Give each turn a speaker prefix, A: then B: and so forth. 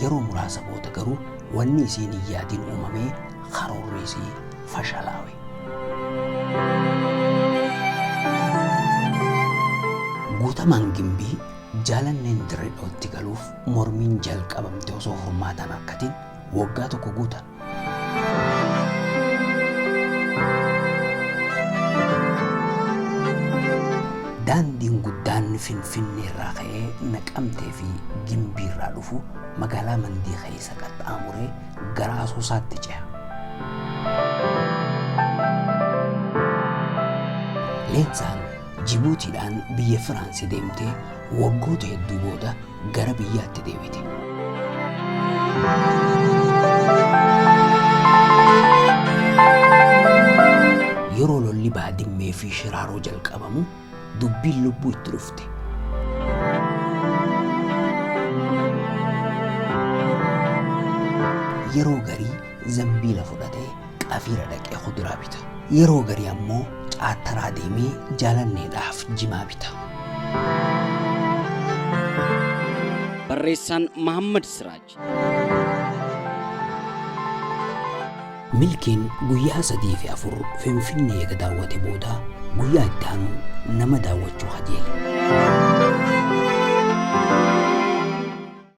A: Yeroo muraasa booda garuu wanni isiin hin yaadin uumamee karoorri isii fashalaawe. Guutamaan Gimbii Jaalanneen Dirree Dhawatti galuuf mormiin jalqabamte osoo furmaata hin arkatin waggaa tokko guutan. Daandiin guddaan Finfinneerraa ka'ee Naqamtee fi Gimbiirraa dhufu magaalaa Mandii keessa qaxxaamuree gara Asoosaatti ceha. Leensaan Jibuutiidhaan biyya Firaansi deemtee waggoota hedduu booda gara biyyaatti deebite. Yeroo lolli Baadimmee fi Shiraaroo jalqabamu dubbiin lubbuu itti dhufte. Yeroo garii zambiila fudhatee qafiira dhaqee kuduraa bita. Yeroo garii ammoo caattaraa deemee Jaalanneedhaaf jimaa bita.
B: Barreessaan Mahaammad Siraaj.
A: Milkiin guyyaa 3 fi 4 Finfinnee eega daawwate booda guyyaa itti aanu nama daawwachuu kajeele.